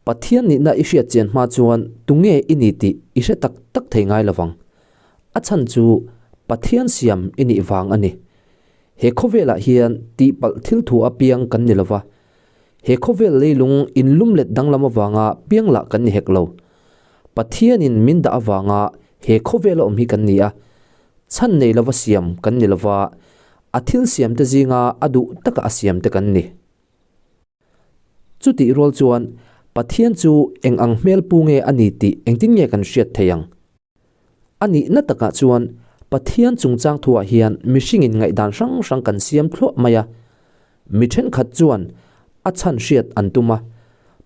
Pathian nihna i hriat chian hma chuan tunge i ni tih i hre tak tak thei ngai lovang. A chhan chu Pathian siam i nih vang a ni. He khawvelah hian tihpalh thil thu a piang kan ni lova, he khawvel leilung inlum let danglam avanga piang lah kan ni hek lo. Pathianin min dah avanga he khawvela awm hi kan ni a, chhan nei lova siam kan ni lova, a thil siamte zinga a duh taka a siamte kan ni. Chutih rual chuan, Pathian chu eng ang hmel pu nge a ni tih engtin nge kan hriat thei ang? A nihna takah chuan, Pathian chungchang thuah hian mihringin ngaihdan hrang hrang kan siam thluah mai a. Mi thenkhat chuan a chhan hriat an tum a.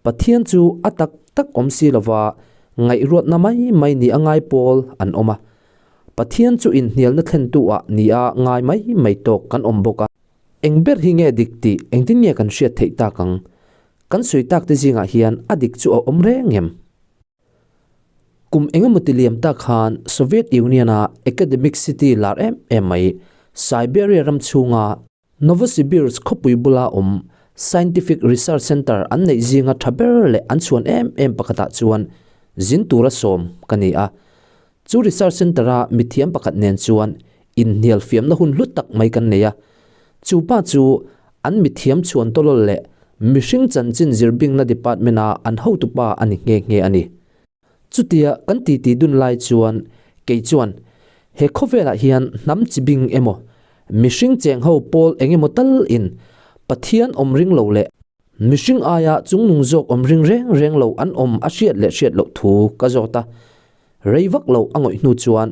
Pathian chu a tak tak awm si lova ngaihruatna mai mai ni a ngai pawl an awm a. Pathian chu inhnialna thlentu ah ni a ngai mai mai tawk kan awm bawk a. Eng ber hi nge dik tih engtin nge kan hriat theih tak ang? Kan sawi tak te zingah hian a dik chu a awm reng em? Kum engemaw ti liam tak khan Soviet Union-a academic city lar em em mai Siberia ram chhunga Novosibirsk khawpui bula awm Scientific Research Center an neih zinga tha ber leh an chhuan em em pakhatah chuan zin tura sawm ka ni a. Chu Research Centre-a mithiam pakhat nen chuan inhnial fiamna hun hlu tak mai kan nei a. Chu pa chu an mithiam chhuan tawlawl leh mihring chanchin zirbingna department-a an hotupa a ni nghe nghe a ni. Chutia kan titi dun lai chuan kei chuan he khawvelah hian hnam chi bing emaw, mihring cheng ho pawl eng emaw tal in Pathian awm ring lo leh mihring aia chungnung zawk awm ring reng reng lo an awm a hriat leh hriat loh thu ka zawt a. Rei vak lo a ngawih hnu chuan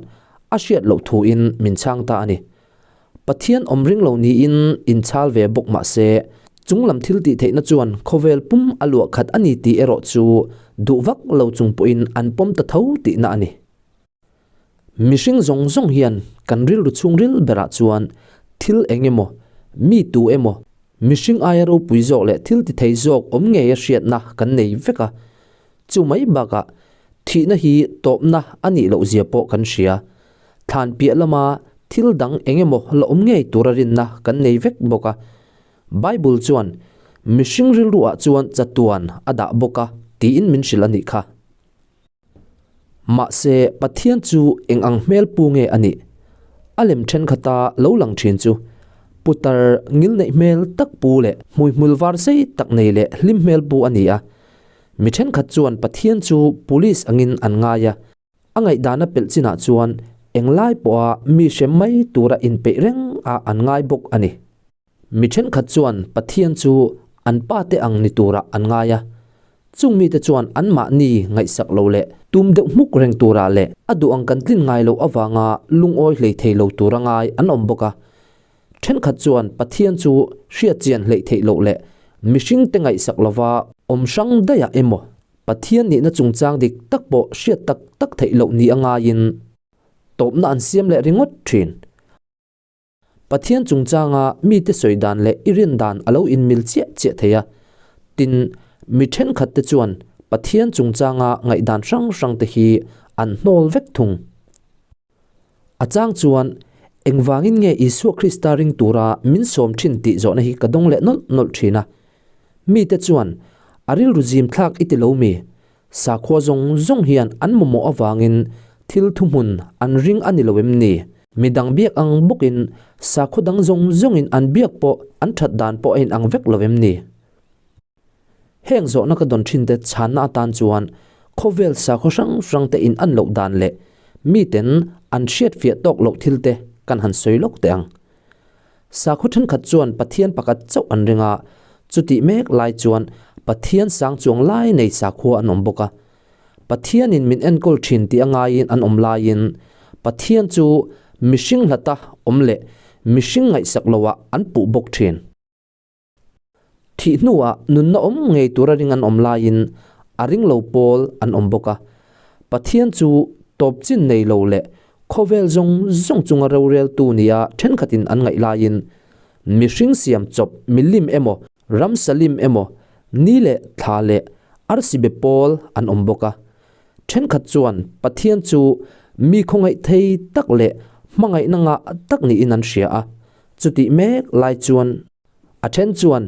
a hriat loh thuin min chhang ta a ni. Pathian awm ring lo niin inchhal ve bawk mah se, chunglam thil tih theihna chuan khawvel pum a luah khat a ni tih erawh chu duh vak lo chung pawhin an pawm ta tho tihna a ni. Mihring zawng zawng hian kan rilru chhungril berah chuan thil eng emaw, mi tu emaw, mihring aia ropui zawk leh thil ti thei zawk awm ngeia hriatna kan nei vek a. Chu mai bakah thihna hi tawpna a nih loh zia pawh kan hria. Thlan piah lama thil dang eng emaw la awm ngei tura rinna kan nei vek bawk a. Bible chuan, Mihring rilruah chuan chatuan a dah bawk a tiin min hrilh a nih kha. Mahse, Pathian chu eng ang hmel pu nge a nih? A lem thenkhat-a lo lang thin chu putar ngilneih hmel tak pu leh hmuihmul var sei tak nei leh hlim hmel pu a ni a. Mi thenkhat chuan Pathian chu police angin an ngai a, a ngaihdana pelh chinah chuan englai pawha mi hrem mai tura inpeih reng a an ngai bawk a ni. Mi thenkhat chuan Pathian chu an pate ang ni turah an ngai a, chung mite chuan anmahni ngaihsak lo leh tum deuh hmuk reng turah leh a duh ang kan tlin ngai loh avanga lungawi hlei thei lo tura ngai an awm bawk a. Thenkhat chuan Pathian chu hriatchian hleih theih loh leh mihringte ngaihsak lova awm hrang daih ah emaw Pathian nihna chungchang dik tak pawh hriat tak tak theih loh ni a ngaiin tawpna an siam leh ringawt thin. Pathian chungchanga mite sawi dan leh i rin dan a lo inmil chiah chiah thei a, tin mi thenkhat te chuan Pathian chungchanga ngaihdan hrang hrang te hi an hnawl vek thung. A chang chuan, Engvangin nge Isua Krista ring tura min sawm thin tih zawhna hi ka dawng leh nawlh nawlh thin a. Mite chuan, A rilru zim thlak i ti lo mi? Sakhua zawng zawng hian an mamawh avangin thil thuhmun an ring a ni lo em ni? Midang biak ang bawkin sakhua dang zawng zawngin an biak pawh an that dan pawh a inang vek lo em ni? Heng zawhna ka dawn thin te chhanna atan chuan khawvel sakhaw hrang hrang te in an loh dan leh miten an hriatfiah tawk loh thil te kan han sawi lawk teh ang. Sakhaw thenkhat chuan Pathian pakhat chauh an ring a, chutih mek lai chuan Pathian sang chuang lai nei sakhua an awm bawk a. Pathianin min enkawl thin tih a ngaiin an awm laiin Pathian chu mihring hlata awm leh mihring ngaihsak loah an puh bawk thin. Thih hnuah nunna awm ngei tura ring an awm laiin a ring lo pawl an awm bawk a. Pathian chu tawp chin nei lo leh khawvel zawng zawng chunga roreltu nia thenkhatin an ngaih laiin mihring siam chawp milim emaw ramsa lim emaw ni leh thla leh arsi be pawl an awm bawk a. Thenkhat chuan Pathian chu mi khawngaih thei tak leh hmangaihna ngah tak niin an hria a. Chutih mek lai chuan A then chuan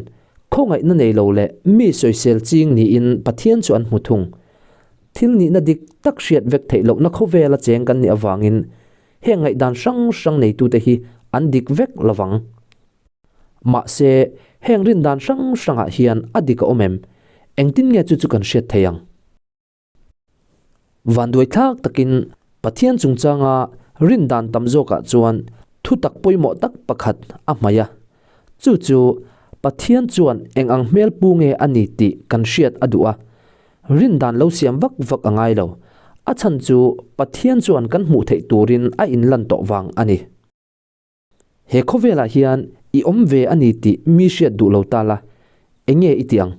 Khawngaihna nei lo leh mi sawisel ching niin Pathian chu an hmu thung. Thil nihna dik tak hriat vek theih lohna khawvela cheng kan nih avangin heng ngaihdan hrang hrang neitute hi an dik vek lovang. Mahse, heng rindan hrang hrangah hian a dik a awm em? Engtin nge chu chu kan hriat thei ang? Vanduaithlak takin Pathian chungchanga rindan tam zawkah chuan thutak pawimawh tak pakhat a hmaih a. Chu chu Pathian chuan eng ang hmel pu nge a ni tih kan hriat a duh a. Rindan lo siam vak vak a ngai lo. A chhan chu Pathian chuan kan hmuh theih turin a inlan tawh vang a ni. He khawvelah hian i awm ve a ni tih mi hriat duh lo ta la, eng nge i tih ang?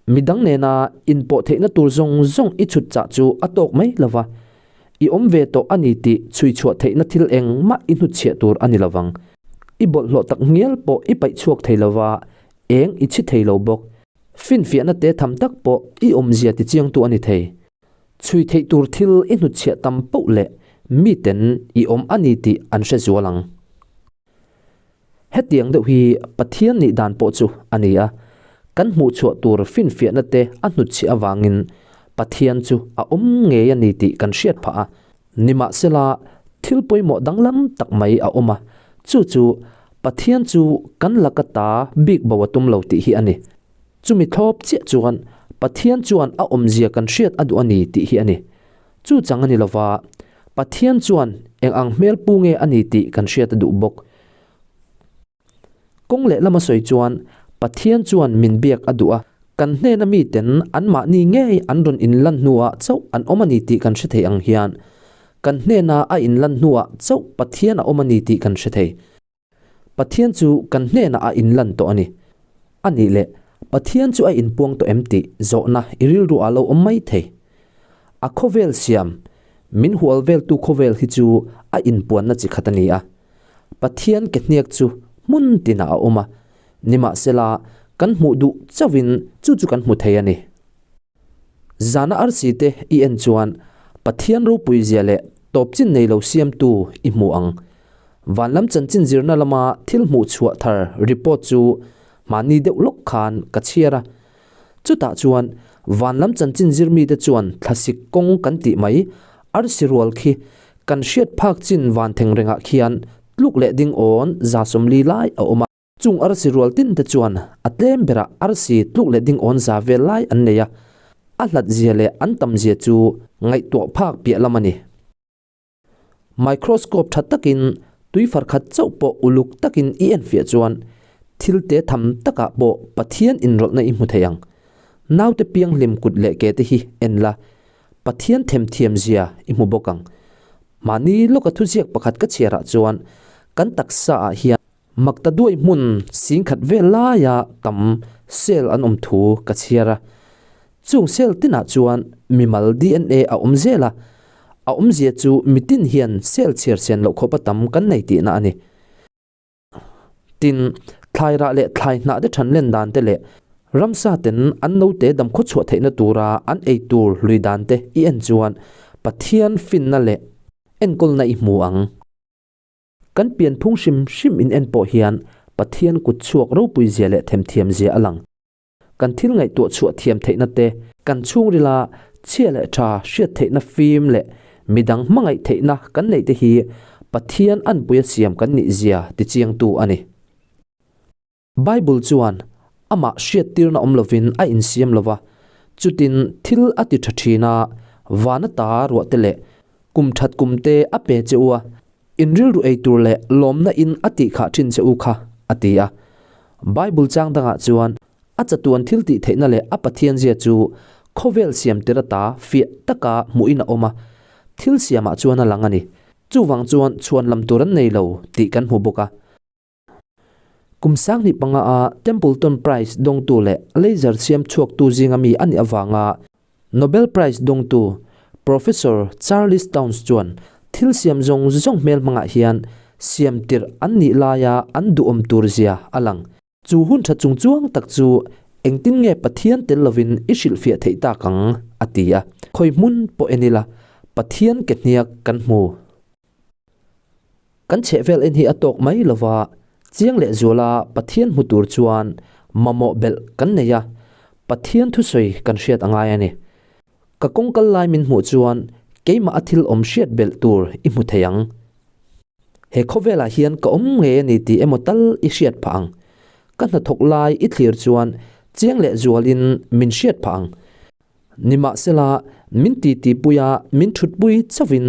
Midang nena inpawh theihna tur zawng zawng i chhut chah chu a tawk mai lo va, i awm ve tawh a ni tih chhui chhuah theihna thil engmah i hnutchhiah tur a ni lo vang. I bawlhhlawh tak ngial pawh i paih chhuak thei lo va, eng i chhi thei lo bawk. Finfiahna te tham tak pawh i awmzia tichiangtu a ni thei. Chhui theih tur thil i hnutchhiah tam poh leh miten i awm a ni tih an hre zual ang. Hetiang deuh hi Pathian nih dan pawh chu a ni a, kan hmuh chhuah tur finfiahna te a hnutchhiah avangin Pathian chu a awm ngei a ni tih kan hriat phah a. Nimahsela, thil pawimawh danglam tak mai a awm a, chu chu Pathian chu kan laka ta bik bo a tum lo tih hi a ni. Chumi thlawp chiah chuan Pathian chuan a awmzia kan hriat a duh a ni tih hi a ni. Chu chang a ni lova, Pathian chuan eng ang hmel pu nge a ni tih kan hriat a duh bawk. Kawng leh lama sawi chuan Pathian chuan min biak a duh a, kan hnena miten anmahni ngei an rawn inlan hnuah chauh an awm a ni tih kan hre thei ang hian kan hnena a inlan hnuah chauh Pathian a awm a ni tih kan hre thei. Pathian chu kan hnenah a inlan tawh a ni. A nih leh, Pathian chu a inpuang tawh em tih zawhna i rilru ah lo awm mai thei. A khawvel siam, min hual veltu khawvel hi chu a inpuanna chi khat a ni a. Pathian ke hniak chu hmun tinah a awm a, nimahsela kan hmuh duh chauhin chu chu kan hmu thei a ni. Zana arsi te i en chuan Pathian ropui zia leh tawp chin nei lo siamtu i hmu ang. Van lam chanchin zirna lama thil hmuh chhuah thar report chu mahni deuh lawk khan ka chhiar a. Chutah chuan van lam chanchin zir mite chuan thlasik kawng kan tih mai arsi rual khi kan hriat phak chin van theng rengah khian tluk leh ding awn 140 lai a awm a. Chung arsi rual tin te chuan a tlem berah arsi tluk leh ding awn za vel lai an nei a, a hlat zia leh an tam zia chu ngaihtuah phak piah lam a ni. Microscope tha takin tui far khat chauh pawh uluk takin i enfiah chuan thil te tham takah pawh Pathian inrawlhna i hmu thei ang. Naute pianghlim kut leh ke te hi en la, Pathian themthiam zia i hmu bawk ang. Mahni lawka thuziak pakhat ka chhiarah chuan kan taksa ah hian Makta duai hmun singkhat vel laia tam cell an awm thu ka chhiar a. Chung cell tinah chuan mimal DNA a awm zel a, a awmzia chu mitin hian cell chhiar sian loh khawpa tam kan nei tihna a ni. Tin, thlai rah leh thlai hnah te than len dan te leh ramsa ten an note damkhaw chhuah theihna tura an ei tur hlui dan te i en chuan Pathian finna leh enkawlna i hmu ang. Kan pianphung hrim hrim in en pawh hian Pathian kut chhuak ropui zia leh themthiam zia a lang. Kan thil ngaihtuah chhuah thiam theihna te, kan chhungrila chhia leh tha hriat theihna fim leh midang hmangaih theihna kan neih te hi Pathian anpuia siam kan nih zia tichiangtu a ni. Bible chuan amah hriattirna awm lovin a insiam lo va, chutin thil a ti tha thin a, vana ta ruah te leh kum that kum te a pe che u a, in rilru ei tur leh lawmna in a tih khah thin che u kha, a ti a. Bible chang dangah chuan a chatuan thil tih theihna leh a Pathian zia chu khawvel siam tir ata fiah taka hmuhin a awm a, thil siamah chuan a lang a ni. Chuvang chuan chhuan lam tur an nei lo tih kan hmu bawk a. Kum 15 a Templeton Prize dawngtu leh laser siam chhuaktu zinga mi a nih avanga Nobel Prize dawngtu Professor Charles Townes chuan thil siam zawng zawng hmel hmangah hian siam tirh an nih laia an duhawm tur zia a lang. Chu hun tha chung chuang tak chu engtin nge Pathian tel lovin i hrilhfiah theih tak ang? a ti a. Khawi hmun pawh en ila Pathian ke hniak kan hmu. Kan chhehvel en hi a tawk mai lova. Chiang lehzuala Pathian hmu tur chuan mamawh belh kan nei a, Pathian thusawi kan hriat a ngai a ni. Ka kawng kal lai min hmuh chuan keimah a thil awm hriat belh tur i hmu thei ang. He khawvelah hian ka awm ngei a ni tih emaw tal i hriat phah ang. Ka hnathawk lai i thlir chuan chiang lehzualin min hriat phah ang. Nimahsela, min titipui a, min thutpui chauhin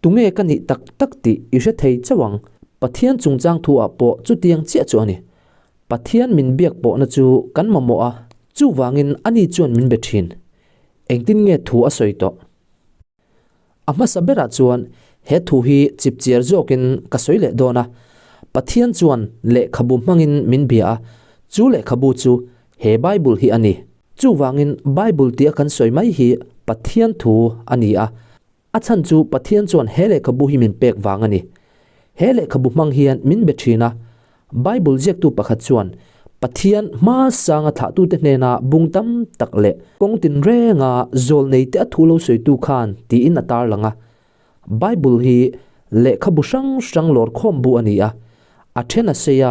tunge ka nih tak tak tih i hre thei chauh ang. Pathian chungchang thu-ah pawh chutiang chiah chu a ni. Pathian min biak pawhna chu kan mamawh a, chuvangin ani chuan min be thin. Engtin nge thu a sawi tawh? A hmasa berah chuan he thu hi chipchiar zawkin ka sawi leh dawn a, Pathian chuan lehkhabu hmangin min bia a, chu lehkhabu chu he Bible hi a ni. Chuvangin Bible tia kan sawi mai hi Pathian thu a ni a, a chhan chu Pathian chuan he lehkhabu hi min pek vang a ni. He lehkhabu hmang hian min be thin a, Bible ziaktu pakhat chuan Pathian hma sanga thlahtute hnena bung tam tak leh kawng tinrenga zawlneite a thu lo sawitu khan tiin a tarlang a. Bible hi lehkhabu hrang hrang lawrkhawm bu a ni a, a then a sei a,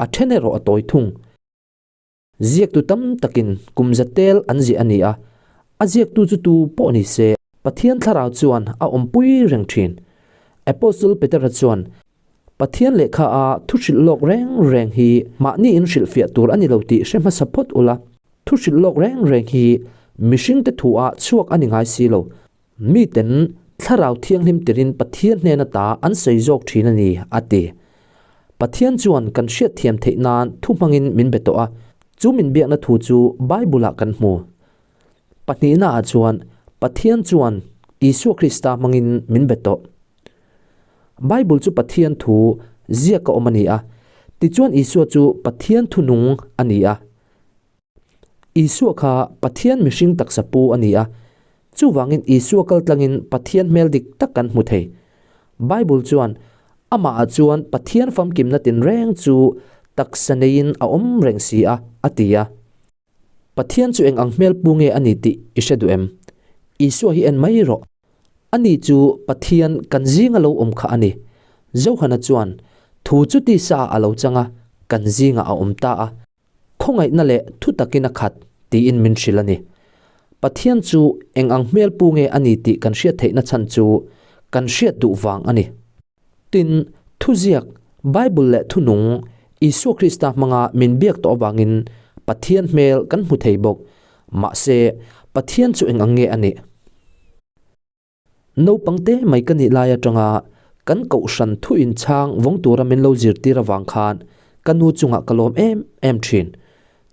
a then erawh a tawi thung. Ziaktu tam takin kum za tel an ziah a ni a, a ziaktu chu tu pawh ni se, Pathian thlarau chuan a awmpui reng thin. Apostle Petera chuan, Pathian lehkha a thu hrilh lawk reng reng hi mahni in hrilhfiah tur a ni lo tih hre hmasa phawt ula, thu hrilh lawk reng reng hi mihringte thu ah chhuak a ni ngai si lo, Miten Thlarau Thianghlim tirin Pathian hnen ata an sawi zawk thin a ni, a ti. Pathian chuan kan hriatthiam theih nan thu hmangin min be tawh a, chu min biakna thu chu Bible-ah kan hmu. Pahnihnaah chuan Pathian chuan Isua Krista hmangin min be tawh. Bible chu Pathian thu ziaka awm a ni a, tichuan Isua chu Pathian thu nung a ni a. Isua kha Pathian mihring taksa pu a ni a, chuvangin Isua kal tlangin Pathian hmel dik tak kan hmu thei. Bible chuan, Amahah chuan Pathian famkimna tinreng chu taksa neiin a awm reng si a, a ti a. Pathian chu eng ang hmel pu nge a ni tih i hre duh em? Isua hi en mai rawh. Ani chu Pathian kan zinga lo awm kha a ni. Johana chuan, Thu chu tisa ah a lo chang a, kan zingah a awm ta a. Khawngaihna leh thu takin a khat tiin min hrilh a ni. Pathian chu eng ang hmel pu nge a ni tih kan hriat theihna chhan chu kan hriat duh vang a ni. Tin, thuziak, Bible leh thunung, Isua Krista hmanga min biak tawh avangin Pathian hmel kan hmu thei bawk. Mahse, Pathian chu eng ang nge a nih? Naupang te mai ka nih lai atanga kan kohhran thu inchhang vawng tura min lo zirtir avang khan ka nu chungah ka lawm em em thin.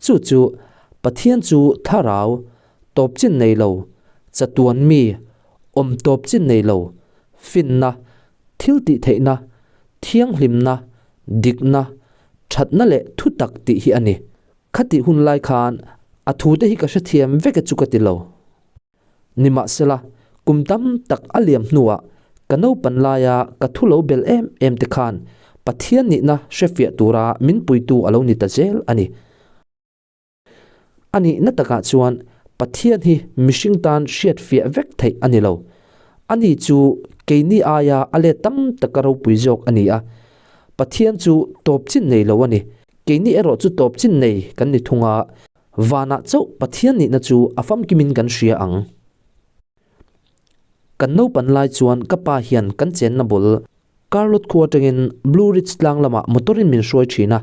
Chu chu Pathian chu thlarau, tawp chin nei lo, chatuan mi, awm tawp chin nei lo, finna, thil tih theihna, thianghlimna, dikna, thatna leh thutak tih hi a ni. Khatih hun lai khan a thute hi ka hrethiam vek e chu ka ti lo. Nimahsela, kum tam tak a liam hnuah ka naupan laia ka thu lo bel em em te khan Pathian nihna hrefiah tura min puitu a lo ni ta zel a ni. A nihna takah chuan Pathian hi mihring tan hriatfiah vek theih a ni lo. Ani chu keini aia a let tam taka ropui zawk a ni a. Pathian chu tawp chin nei lo a ni. Keini erawh chu tawp chin nei kan ni thung a. Vanah chauh Pathian nihna chu a famkimin kan hria ang. Kan naupan lai chuan ka pa hian kan chenna bul Carlot khua atangin Blue Ridge tlang lamah motor in min hruai thin a.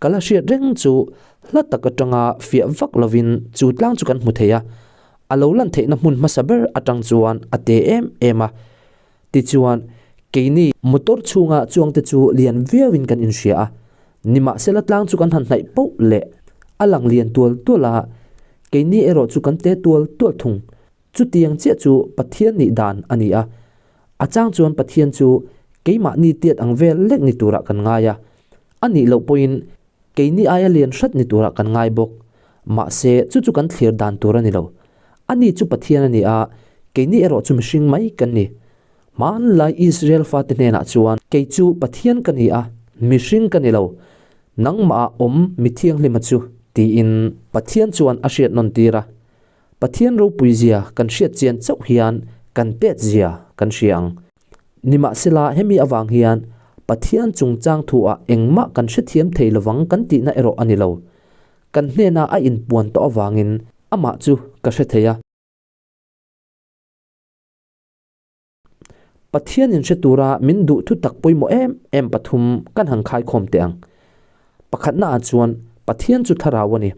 Ka la hriat reng chu hla tak atanga fiah vak lovin chu tlang chu kan hmu thei a. A lo lan theihna hmun hmasa ber atang chuan a te em em a. Tichuan, keini motor chhunga chuangte chu lian viauin kan inhria a, nimahsela tlang chu kan han hnaih poh leh a lang lian tual tual a, keini erawh chu kan te tual tual thung. Chutiang chiah chu Pathian nih dan a ni a, a chang chuan Pathian chu keimahni tiat ang vel lek ni turah kan ngai a, a nih loh pawhin Keini aia lian hrat ni turah kan ngai bawk. Mahse, chu chu kan thlir dan tur a ni lo. Ani chu Pathian a ni a, keini erawh chu mihring mai kan ni. Hmanlai Israel fate hnenah chuan, Kei chu Pathian ka ni a, mihring ka ni lo. Nangmahah awm mi thianghlima chu, tiin Pathian chuan a hriat nawn tir a. Pathian ropui zia kan hriat chian chauh hian kan tet zia kan hria ang. Nimahsela hemi avang hian. Pathian chungchang thu-ah engmah kan hrethiam thei lovang kan tihna erawh a ni lo. Kan hnena a inpuan tawh avangin amah chu ka hre thei a. Pathian in hre tura min duh thutak pawimawh em em pathum kan han khaikhawm teh ang. Pakhatnaah chuan Pathian chu thlarau a ni.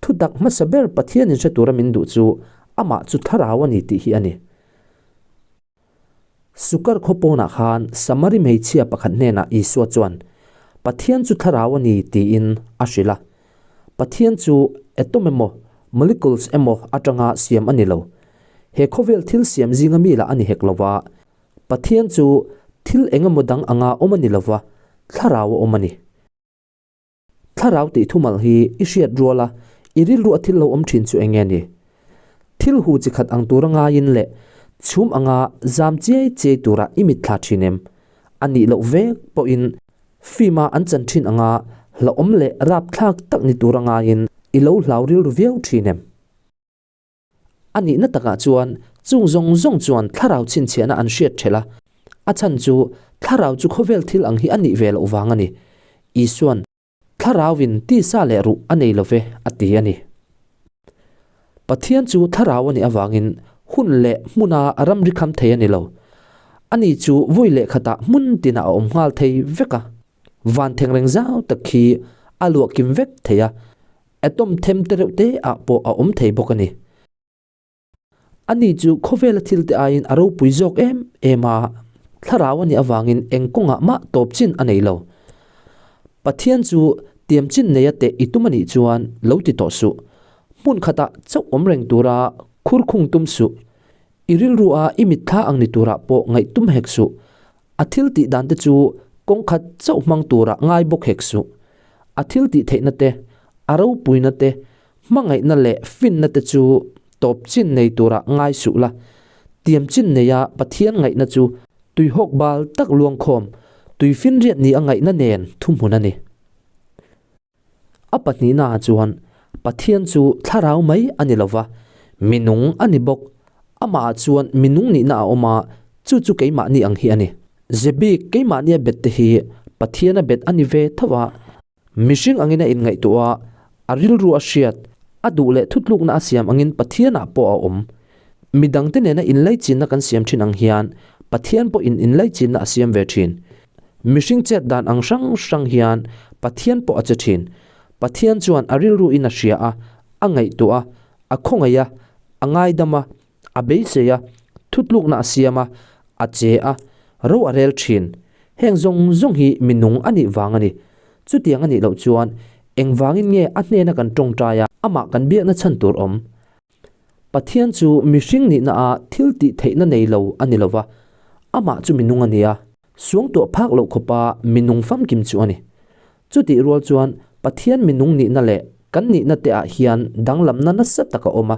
Thutak hmasa ber Pathian in hre tura min duh chu amah chu thlarau a ni tih hi a ni. Sukar khaw pawnah khan Samari hmeichhia pakhat hnenah Isua chuan, Pathian chu thlarau a ni tiin a hrilh a. Pathian chu atom emaw, molecules emaw atanga siam a ni lo. He khawvel thil siam zinga mi lah a ni hek lo va. Pathian chu thil eng emaw dang anga awm a ni lo va, thlarau a awm a ni. Thlarau tih thumal hi i hriat rual a, i rilru a thil lo awm thin chu eng nge ni? Thil hu chi khat ang tura ngaiin leh chhum anga zam chiai chiai tura i mitthla thin em? A nih loh vek pawhin film a an chan thin anga hlauhawm leh rapthlak tak ni tura ngaiin i lo hlau rilru viau thin em? A nihna takah chuan chung zawng zawng chuan thlarau chhinchhiahna an hriat ṭhelh a, a chhan chu thlarau chu khawvel thil ang hi a nih ve loh vang a ni. Isua'n, Thlarauin tisa leh ruh a nei lo ve, a ti a ni. Pathian chu thlarau a nih avangin hun leh hmuna ramri kham thei a ni lo. Ani chu vawi leh khatah hmun tinah a awm nghal thei vek a. Van thengreng zau tak khi a luah kim vek thei a, Atom them te reuh te ah pawh a awm thei bawk a ni. Ani chu khawvela thil te aiin a ropui zawk em em a, thlarau a nih avangin eng kawngah mah tawp chin a nei lo. Pathian chu tiam chin neia teh i tum a nih chuan lo ti tawh suh. Hmun khatah chauh awm reng tura khur khung tum suh. I rilru a i mitthla ang ni turah pawh ngaih tum hek suh. A thil tih dan te chu kawng khat chauh hmang turah ngai bawk hek suh. A thil tih theihna te, a ropuina te, hmangaihna leh finna te chu tawp chin nei turah ngai suh la. Tiam chin neia Pathian ngaihna chu tuihawk bal tak luangkhawm, tuifinriat ni a ngaihna nen thuhmun a ni. A pahnihnaah chuan Pathian chu thlarau mai a ni lova, minung a ni bawk. Amahah chuan minung nihna a awm a, chu chu keimahni ang hi a ni. Zebik keimahnia bet te hi Pathiana bet a ni ve tho a. Mihring angin a inngaihtuah a, a rilru a hriat, a duh leh thutlukna a siam angin Pathianah pawh a awm. Midangte nena inlaichinna kan siam thin ang hian Pathian pawhin inlaichinna a siam ve thin. Mihring chet dan ang hrang hrang hian Pathian pawh a che thin. Pathian chuan a rilruin a hria a, a ngaihtuah a, a khawngaih a, a ngaidam a, a beisei a, thutlukna a siam a, a che a, ro a rel thin. Heng zawng zawng hi minung a nih vang a ni. Chutiang a nih loh chuan engvangin nge a hnena kan tawngtai a, amah kan biakna chhan tur awm? Pathian chu mihring nihna a thil tih theihna nei lo a ni lo va, amah chu minung a ni a, suangtuah phak loh khawpa minung famkim chu a ni. Chutih rual chuan Pathian minung nihna leh kan nihna te ah hian danglamna nasa tak a awm a,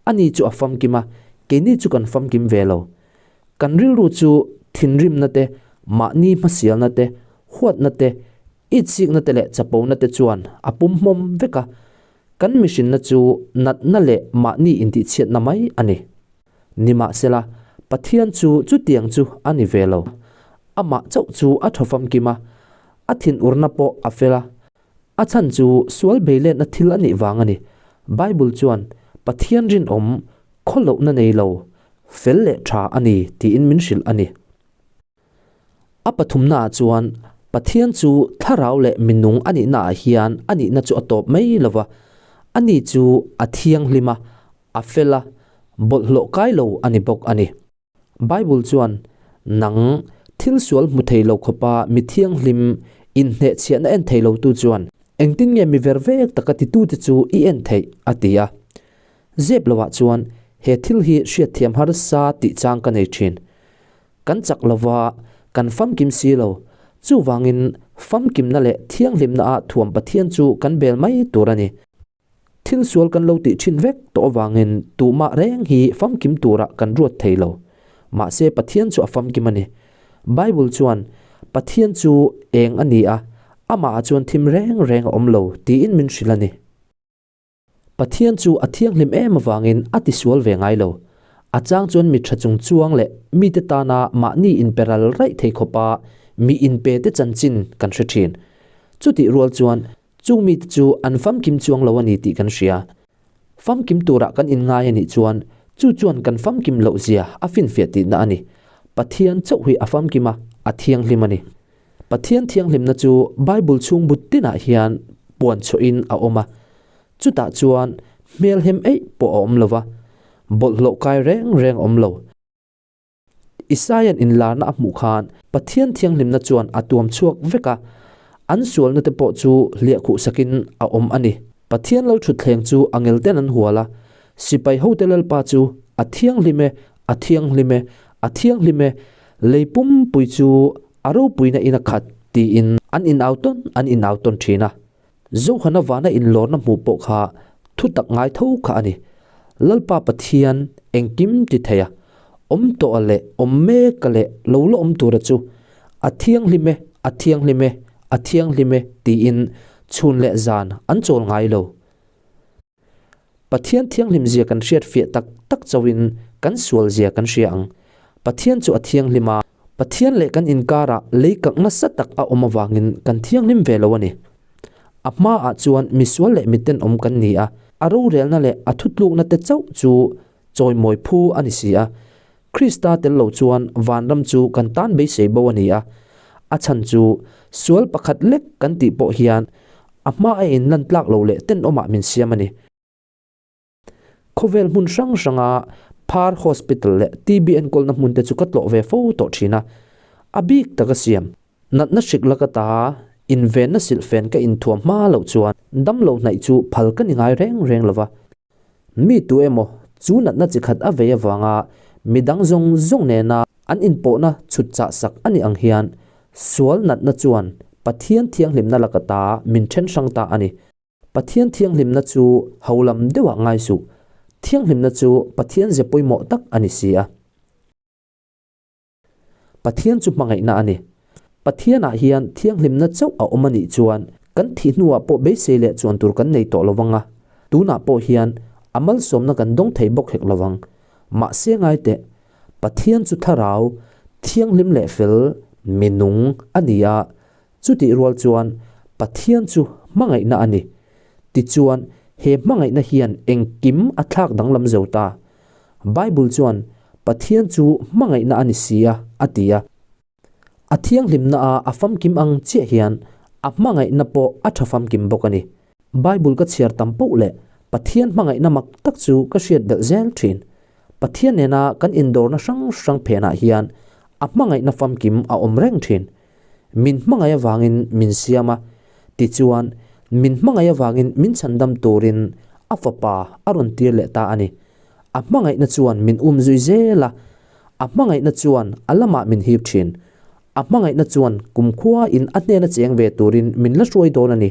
ani chu a famkim a, keini chu kan famkim ve lo. Kan rilru chu thinrimna te, mahni hmasialna te, huatna te, itsikna te leh chapona te chuan a pumhmawm vek a, Kan mihrinna chu natna leh mahni intihchhiatna mai a ni. Nimahsela, Pathian chu chutiang chu a ni ve lo. Amah chauh chu a tha famkim a, a thinurna pawh a fel a. A chhan chu sual beiletna thil a nih vang a ni. Bible chuan, Pathian rinawm, khawlohna nei lo, fel leh tha a ni tiin min hrilh a ni. A pathumnaah chuan Pathian chu thlarau leh minung a nihnaah hian a nihna chu a tawp mai lo va, ani chu a thianghlim a, a fel a, bawlhhlawh kai lo a ni bawk a ni. Bible chuan, Nang, thil sual hmu thei lo khawpa mi thianghlim, inhnehchhiahna en thei lotu chuan engtin nge mi ver vek taka titute chu i en theih? a ti a. Zep loah chuan he thil hi hriatthiam harsa tih chang ka nei thin. Kan chak lo va, kan famkim si lo. Chuvangin, famkimna leh thianghlimnaah thuam Pathian chu kan bel mai tur a ni. Thil sual kan lo tih thin vek tawh avangin tumah reng hi famkim turah kan ruat thei lo. Mahse Pathian chu a famkim a ni. Bible chuan, Pathian chu eng a ni a, amahah chuan thim reng reng a awm lo, tiin min hrilh a ni. Pathian chu a thianghlim em avangin a tisual ve ngai lo. A chang chuan mi tha chung chuang leh mite tana mahni inpe ral raih thei khawpa mi inpe te chanchin kan hre thin. Chutih rual chuan chung mite chu an famkim chuang lo a ni tih kan hria. Famkim turah kan inngai a nih chuan chu chuan kan famkim loh zia a finfiah tihna a ni. Pathian chauh hi a famkim a, a thianghlim a ni. Pathian thianghlimna chu Bible chhung but tinah hian puan chhuahin a awm a, chutah chuan hmelhem eih pawh a awm lo va, bawlhhlawh kai reng reng a awm lo. Isaia'n inlarna a hmuh khan Pathian thianghlimna chuan a tuam chhuak vek a, an sualna te pawh chu hliahkhuh sakin a awm a ni. Pathian lalthutthleng chu a ngelten an hual a, sipai hote Lalpa chu a thianghlim e, a thianghlim e, a thianghlim e, lei pumpui chu a ropuina in a khat tiin an inau tawn an inau tawn thin a. Zohana vana inlawrna hmuh pawh kha thutak ngai tho kha a ni. Lalpa Pathian engkim ti thei a, awm tawh a leh awm mek a leh lo la awm tura chu a thianghlim e, a thianghlim e, a thianghlim e tiin chhun leh zan an chawl ngai lo. Pathian thianghlim zia kan hriat fiah tak tak chauhin kan sual zia kan hria ang. Pathian chu a thianghlim a, Pathian leh kan inkarah lei kak nasa tak a awm avangin kan thianghlim ve lo a ni. A hmaah chuan misual leh mitenawm kan ni a, a rorelna leh a thutlukna te chauh chu chawimawi phu a ni si a. Krista tel lo chuan vanram chu kan tan beisei bo a ni a, a chhan chu sual pakhat lek kan tih pawh hian a hma a inlan tlak lo leh tenawmah min siam a ni. Khawvel hmun hrang hranga Phar Hospital leh TB enkawlna hmun te chu ka tlawh ve fo tawh thin a, a bik taka siam. Natna hrik laka ta invenna silhfen ka inthuam hma loh chuan damlo hnaih chu phal ka ni ngai reng reng lo va. Mi tu emaw chu natna chi khat a vei avanga midang zawng zawng nena an inpawhna chhut chah sak a nih ang hian sual natna chuan Pathian thianghlimna laka ta min then hrang ta a ni. Pathian thianghlimna chu ho lam deuhah ngai suh. Thianghlimna chu Pathian ze pawimawh tak a ni si a. Pathian chu hmangaihna a ni. Pathianah hian thianghlimna chauh a awm a nih chuan kan thih hnuah pawh beisei leh chuan tur kan nei tawh lo vang a, tunah pawh hian a malsawmna kan dawng thei bawk hek lo vang. Mahse ngai teh, Pathian chu thlarau, thianghlim leh fel, mi nung a ni a, chutih rual chuan Pathian chu hmangaihna a ni. Tichuan, he hmangaihna hian engkim a thlak danglam zo ta. Bible chuan Pathian chu hmangaihna a ni si a, a ti a. A thianghlimna a a famkim ang chiah hian a hmangaihna pawh a tha famkim bawk a ni. Bible ka chhiar tam poh leh Pathian hmangaihna mak tak chu ka hriat belh zel thin. Pathian nena kan indawrna hrang hrang phenah hian a hmangaihna famkim a awm reng thin. Min hmangaih avangin min siam a, tichuan min hmangaih avangin min chhandam turin a fapa a rawn tir leh ta a ni. A hmangaihna chuan min um zui zel a, a hmangaihna chuan a lamah min hip thin. A hmangaihna chuan kumkhua in a hnena cheng ve turin min la hruai dawn a ni.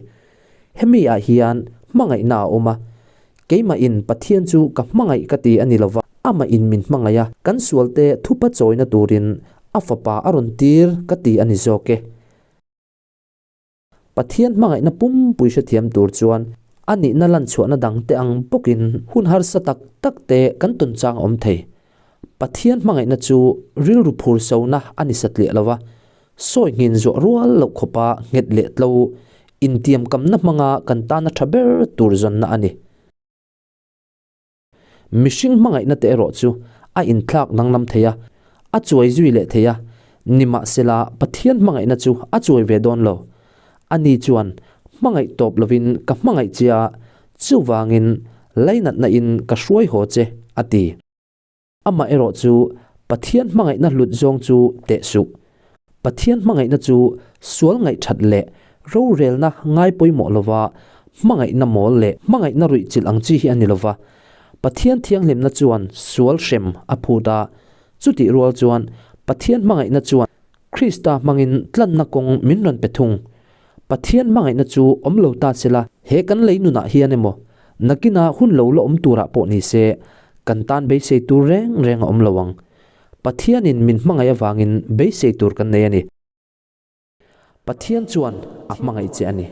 Hemi ah hian hmangaihna a awm a, keimah in Pathian chu ka hmangaih ka ti a ni lova, amah in min hmangaih a, kan sualte thupa chawina turin a fapa a rawn tir ka ti a ni zawk e. Pathian hmangaihna pumpui hrethiam tur chuan a nihna lanchhuahna dangte ang bawkin hun harsa tak tak te kan tawn chang a awm thei. Pathian hmangaihna chu rilru phur sona a ni satliah lo va, sawi nghin zuah rual loh khawpa nghet leh tlo intiamkamna hmanga kan tana tha ber tur zawnna a ni. Mihring hmangaihna te erawh chu a inthlak danglam thei a, a chuai zui leh thei a, nimahsela Pathian hmangaihna chu a chuai ve dawn lo. Ani chuan hmangaih tawp lovin ka hmangaih che a, chuvangin lainatna in ka hruai haw che, a ti. Amah erawh chu Pathian hmangaihna hlut zawng chu teh suh. Pathian hmangaihna chu sual ngaihthat leh rorelna ngai pawimawh lova hmangaihna mawl leh hmangaihna ruihchilh ang chi hi a ni lova. Pathian thianghlimna chuan sual hrem a phut a, chutih rual chuan Pathian hmangaihna chuan Krista hmangin tlanna kawng min rawn pe thung. Pathian hmangaihna chu awm lo ta sela, he kan lei nunah hian emaw, nakina hun lo la awm turah pawh ni se, kan tan beisei tur reng reng a awm lo ang. Pathianin min hmangaih avangin beisei tur kan nei a ni. Pathian chuan a hmangaih che a ni.